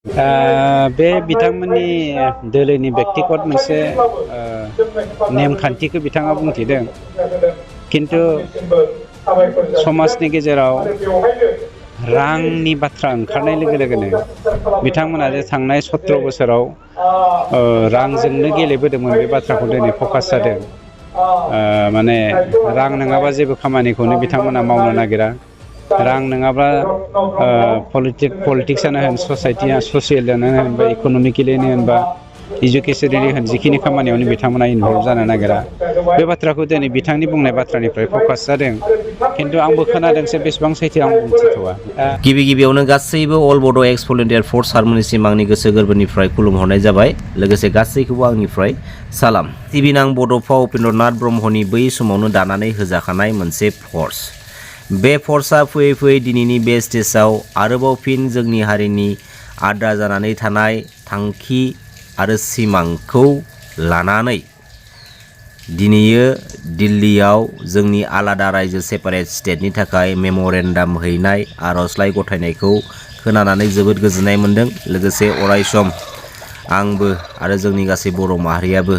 बे बिथांमोननि दोलोनि बेक्तिगत मोनसे नेमखान्थिखौ बिथाङा बुंथिदों किन्तु समाजनि गेजेराव रांनि बाथ्रा ओंखारनाय लोगो लोगोनो बिथांमोना जे थांनाय 17 बोसोराव रांजोंनो गेलेबोदोंमोन बे बाथ्राखौ दिनै फकास जादों माने रां नङाबा जेबो खामानिखौनो बिथांमोना मावनो नागिरा रां नङाबा पलिटिक्सआनो होन ससियेलानो होन बा इक'नमिकेलिनो होन बा एजुकेसनेलि होन जिखिनि खामानियावनो बिथांमोना इनभल्भ जानो नागिरा बे बाथ्राखौ दिनै बिथांनि बुंनाय बाथ्रानिफ्राय फकास जादों किन्तु आंबो खोनादोंसो बेसेबां सैथो आं बुंथिथ'वा गिबियावनो गासैबो अल बड' एक्स भलुन्टियार फर्स सारमोननिसिम आंनि गोसो गोरबोनिफ्राय खुलुमहरनाय जाबाय लोगोसे गासैखौबो आंनिफ्राय सालाम सिबिनां बड'फा उपेन्द्रनाथ ब्रह्मनि बै समावनो दानानै होजाखानाय मोनसे फर्स बे फर्सआ फैयै फैयै दिनैनि बे स्टेजाव आरोबाव फिन जोंनि हारिनि आद्रा जानानै थानाय थांखि आरो सिमांखौ लानानै दिनैयो दिल्लीयाव जोंनि आलादा रायजो सेपारेट स्टेटनि थाखाय मेम'रेन्डाम हैनाय आर'जलाइ गथायनायखौ खोनानानै जोबोद गोजोननाय मोन्दों लोगोसे अरायसम आंबो आरो जोंनि गासै बर' माहारियाबो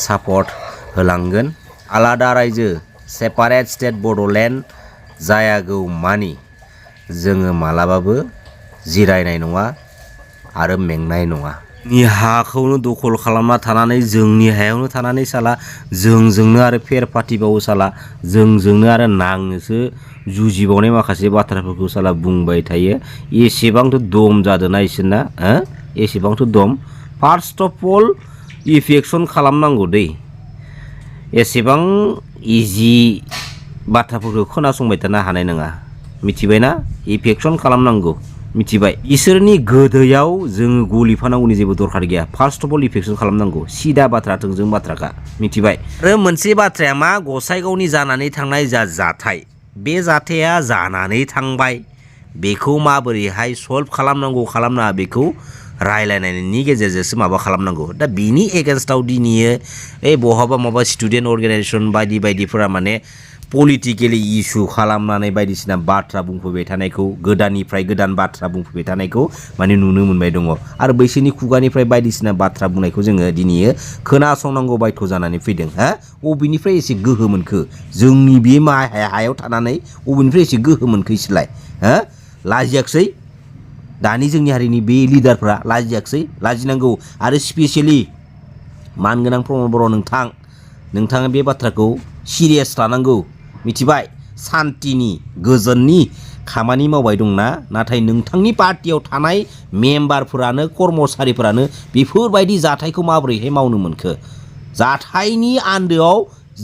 सापर्ट होलांगोन आलादा रायजो सेपारेट स्टेट बड'लेण्ड जायागौ मानि जोङो मालाबाबो जिरायनाय नङा आरो मेंनाय नङा नि हाखौनो दखल खालामना थानानै जोंनि हायावनो थानानै साला जोंजोंनो आरो फेर फाथिबावो साला जोंजोंनो आरो नांनोसो जुजिबावनाय माखासे बाथ्राफोरखौ साला बुंबाय थायो एसेबांथ' दम जादोंना इसोरना एसेबांथ' दम फार्स्ट अफ अल इफेक्सन खालामनांगौ दै एसेबां इजि बाथ्राफोरखौ खोनासंबाय थानो हानाय नङा मिथिबायना इफेक्सन खालामनांगौ मिथिबाय इसोरनि गोदैयाव जोङो गलिफानांगौनि जेबो दरखार गैया फार्स्ट अफ अल इफेक्सन खालामनांगौ सिदा बाथ्रा थोंजों बाथ्राखा मिथिबाय आरो मोनसे बाथ्राया मा गसाइगावनि जानानै थांनाय जा जाथाय बे जाथाया जानानै थांबाय बेखौ माबोरैहाय सल्भ खालामनांगौ खालामनाङा बेखौ रायलायनायनि गेजेरजोंसो माबा खालामनांगौ दा बिनि एगेन्स्टआव दिनै बहाबा माबा स्टुडेन्ट अर्गानाइजेसन बायदि बायदिफोरा माने पलिटिकेलि इस्यु खालामनानै बायदिसिना बाथ्रा बुंफैबाय थानायखौ गोदाननिफ्राय गोदान बाथ्रा बुंफैबाय थानायखौ माने नुनो मोनबाय दङ आरो बैसोरनि खुगानिफ्राय बायदिसिना बाथ्रा बुंनायखौ जोङो दिनै खोनासंनांगौ बायथ' जानानै फैदों अबेनिफ्राय एसे गोहो मोनखो जोंनि बे हायाव थानानै अबेनिफ्राय एसे गोहो मोनखो इसोरलाय लाजियाखसै दानि जोंनि हारिनि बे लिडारफ्रा लाजियाखसै लाजिनांगौ आरो स्पेसियेलि मानगोनां प्रमद बर' नोंथाङा बे बाथ्राखौ सिरियास लानांगौ मिथिबाय सान्तिनि गोजोननि खामानि मावबाय दंना नाथाय नोंथांनि पार्टियाव थानाय मेम्बारफोरानो कर्मचारिफोरानो बेफोरबायदि जाथायखौ माबोरैहाय मावनो मोनखो जाथायनि आन्दोआव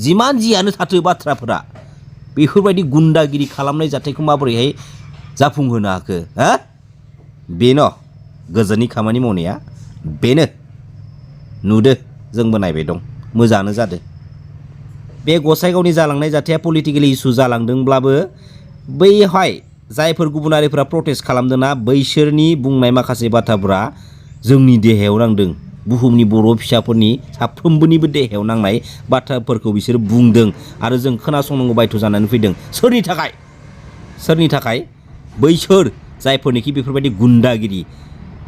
जिमान जियानो थाथो बाथ्राफोरा बेफोरबायदि गुन्दागिरि खालामनाय जाथायखौ माबोरैहाय जाफुंहोनो हाखो बेनो गोजोननि खामानि मावनाया बेनो नुदो जोंबो नायबाय दं मोजाङानो जादों बे गसाइगावनि जालांनाय जाथाया पलिटिकेलि इस्यु जालांदोंब्लाबो बैहाय जायफोर गुबुनारिफोरा प्रटेस्ट खालामदोंना बैसोरनि बुंनाय माखासे बाथ्राफोरा जोंनि देहायाव नांदों बुहुमनि बर' फिसाफोरनि साफ्रोमबोनिबो देहायाव नांनाय बाथ्राफोरखौ बिसोर बुंदों आरो जों खोनासंनांगौ बायथ' जानानै फैदों सोरनि थाखाय बैसोर जायफोरनिखि बेफोरबायदि गुन्दागिरि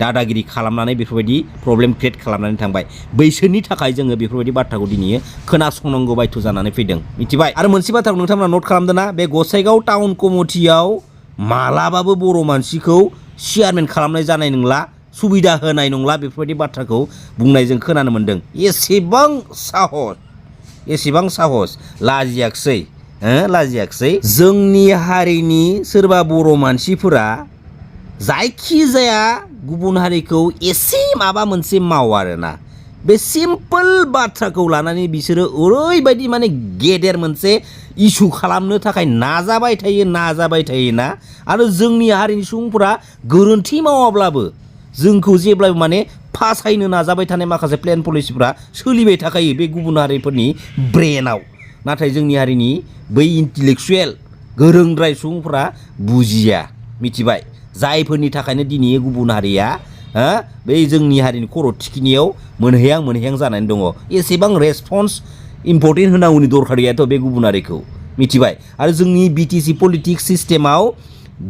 दादागिरि खालामनानै बेफोरबायदि प्रब्लेम क्रिएट खालामनानै थांबाय बैसोरनि थाखाय जोङो बेफोरबायदि बाथ्राखौ दिनै खोनासंनांगौ बायथ' जानानै फैदों मिथिबाय आरो मोनसे बाथ्राखौ नोंथांमोना नट खालामदोंना बे गसाइगाव टाउन कमिटियाव मालाबाबो बर' मानसिखौ चेयारमेन खालामनाय जानाय नंला सुबिदा होनाय नंला बेफोरबायदि बाथ्राखौ बुंनाय जों खोनानो मोन्दों एसेबां साहस लाजियाखसै जोंनि हारिनि सोरबा बर' मानसिफोरा जायखिजाया गुबुन हारिखौ एसे माबा मोनसे माव आरोना बे सिम्पोल बाथ्राखौ लानानै बिसोरो ओरैबायदि माने गेदेर मोनसे इस्यु खालामनो थाखाय नाजाबाय थायोना आरो जोंनि हारिनि सुबुंफोरा गोरोन्थि मावाब्लाबो जोंखौ जेब्लाबो माने फासायनो नाजाबाय थानाय माखासे प्लेन पलिसिफोरा सोलिबाय थाखायो बे गुबुन हारिफोरनि ब्रेनाव नाथाय जोंनि हारिनि बै इन्टेलेक्सुवेल गोरोंद्राय सुबुंफोरा बुजिया मिथिबाय जायफोरनि थाखायनो दिनै गुबुन हारिया बै जोंनि हारिनि खर' थिखिनियाव मोनहैहां जानानै दङ एसेबां रेसपन्स इम्पर्टेन्ट होनांगौनि दरखार गैयाथ' बे गुबुन हारिखौ मिथिबाय आरो जोंनि बिटिसि पलिटिक्स सिस्टेमाव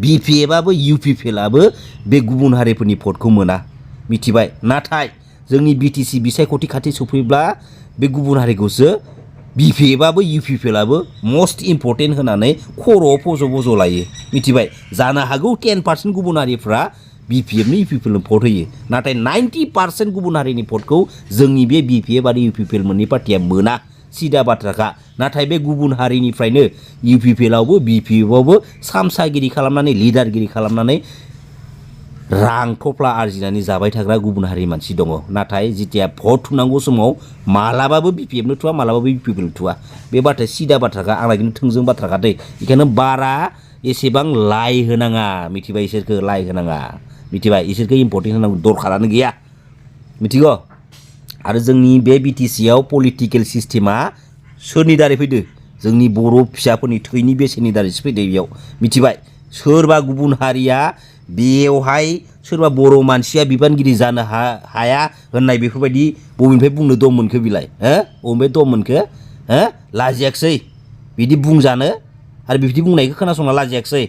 बिपिएफआबो इउपिपिएलआबो बे गुबुन हारिफोरनि भटखौ मोना मिथिबाय नाथाय जोंनि बिटिसि बिसायख'थि खाथि सफैब्ला बे गुबुन हारिखौसो बिपिएफआबो इउपिपिएलआबो मस्ट इम्पर्टेन्ट होनानै खर'आव फज' लायो मिथिबाय जानो हागौ 10% गुबुन हारिफ्रा बिपिएफनि इउपिपिएलनो भट होयो नाथाय 90% गुबुन हारिनि भटखौ जोंनि बे बिपिएफ आरो इउपिपिएल मोननै पार्टिया मोना सिदा बाथ्राखा नाथाय बे गुबुन हारिनिफ्रायनो इउपिपिएलआवबो बिपिएफआवबो सामसागिरि खालामनानै लिडारगिरि खालामनानै रां थफ्ला आरजिनानै जाबाय थाग्रा गुबुन हारिनि मानसि दङ नाथाय जितिया भट थुनांगौ समाव मालाबाबो बिपिएफनो थुआ मालाबाबो इउपिपिएलनो थुआ बे बाथ्राया सिदा बाथ्राखा आंना खिन्थु थोंजों बाथ्राखा दै बेखायनो बारा एसेबां लाइ होनाङा मिथिबाय इसोरखौ लाइ होनाङा मिथिबाय इसोरखौ इम्पर्टेन्ट होनांगौ दरखारानो गैया मिथिगौ आरो जोंनि बे बिटिसिआव पलिटिकेल सिस्टेमा सोरनि दारै फैदो जोंनि बर' फिसाफोरनि थैनि बेसेननि दारैसो फैदो बेयाव मिथिबाय सोरबा गुबुन हारिया बेयावहाय सोरबा बर' मानसिया बिबानगिरि जानो हाया होननाय बेफोरबायदि बबेनिफ्राय बुंनो दम मोनखो बिलाय बबेनिफ्राय दम मोनखो लाजियाखिसै बिदि बुंजानो आरो बिदि बुंनायखौ खोनासंना लाजियाखिसै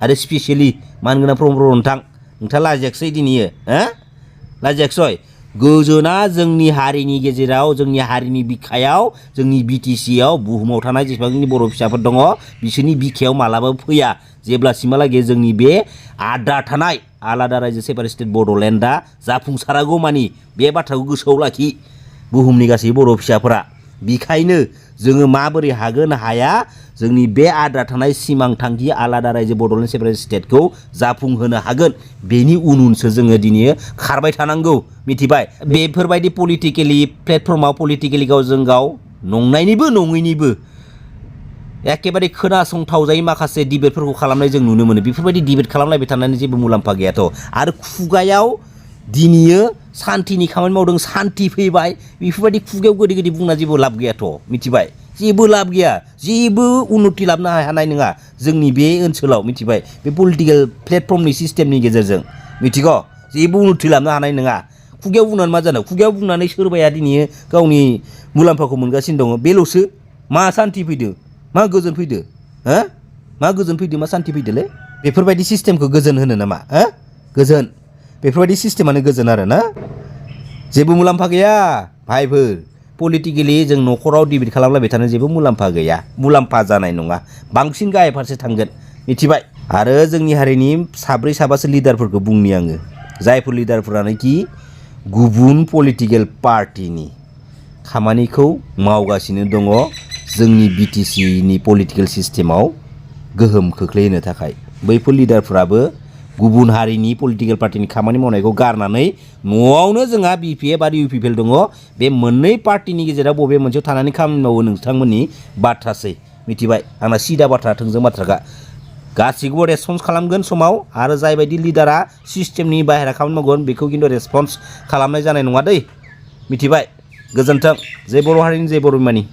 आरो स्पेसियेलि मानगोनां प्रमद नोंथाङा लाजियाखिसै दिनैयो लाजियाखिसै गोजोना जोंनि हारिनि गेजेराव जोंनि हारिनि बिखायाव जोंनि बिटिसिआव बुहुमाव थानाय जेसेबांनि बर' फिसाफोर दङ बिसोरनि बिखायाव मालाबाबो फैया जेब्लासिमहालागै जोंनि बे आद्रा थानाय आलादा रायजो सेपारेट स्टेट बड'लेण्डआ जाफुंसारागौ मानि बे बाथ्राखौ गोसोआव लाखि बुहुमनि गासै बर' फिसाफोरा बेखायनो जोङो माबोरै हागोन हाया जोंनि बे आद्रा थानाय सिमां थांखि आलादा रायजो बड'लेण्ड सेपारेट स्टेटखौ जाफुंहोनो हागोन बेनि उनसो जोङो दिनै खारबाय थानांगौ मिथिबाय बेफोरबायदि पलिटिकेलि प्लेटफर्माव पलिटिकेलि गावजों गाव नंनायनिबो नङैनिबो एखेबारे खोनासंथावजायै माखासे डिबेटफोरखौ खालामनाय जों नुनो मोनो बेफोरबायदि डिबेट खालामलायबाय थानानै जेबो मुलाम्फा गैयाथ' आरो खुगायाव दिनैयो सान्थिनि खामानि मावदों सान्थि फैबाय बेफोरबायदि खुगायाव गोदै बुंना जेबो लाब गैयाथ' मिथिबाय जेबो लाब गैया जेबो उन्नति लाबोनो हानाय नङा जोंनि बे ओनसोलाव मिथिबाय बे पलिटिकेल प्लेटफर्मनि सिस्टेमनि गेजेरजों मिथिगौ जेबो उन्नति लाबोनो हानाय नङा खुगायाव बुंनानै मा जानो खुगायाव बुंनानै सोरबाया दिनै गावनि मुलाम्फाखौ मोनगासिनो दङ बेल'सो मा सान्थि फैदो मा गोजोन फैदो मा गोजोन फैदो मा सान्थि फैदोलै बेफोरबायदि सिस्टेमखौ गोजोन होनो नामा गोजोन बेफोरबायदि सिस्टेमानो गोजोन आरो ना जेबो मुलाम्फा गैया भाइफोर पलिटिकेलि जों न'खराव डिबेट खालामलायबाय थानो जेबो मुलाम्फा गैया मुलाम्फा जानाय नङा बांसिन गाहाय फारसे थांगोन मिथिबाय आरो जोंनि हारिनि साब्रै साबासो लिडारफोरखौ बुंनि आङो जायफोर लिडारफोरानोखि गुबुन पलिटिकेल पार्टिनि खामानिखौ मावगासिनो दङ जोंनि बिटिसिनि पलिटिकेल सिस्टेमाव गोहोम खोख्लैहोनो थाखाय बैफोर लिडारफोराबो गुबुन हारिनि पलिटिकेल पार्टिनि खामानि मावनायखौ गारनानै न'आवनो जोंहा बिपिएफ आरो इउपिपिएल दङ बे मोननै पार्टिनि गेजेराव बबे मोनसेयाव थानानै खामानि मावो नोंथांमोननि बाथ्रासै मिथिबाय आंना सिदा बाथ्रा थोंजों बाथ्राखा गासैखौबो रेसपन्स खालामगोन समाव आरो जायबायदि लिडारा सिस्टेमनि बाहेरा खामानि मावगोन बेखौ खिन्थु रेसपन्स खालामनाय जानाय नङा दै मिथिबाय गोजोन्थों जय बर' हारिनि जय बर' बिमानि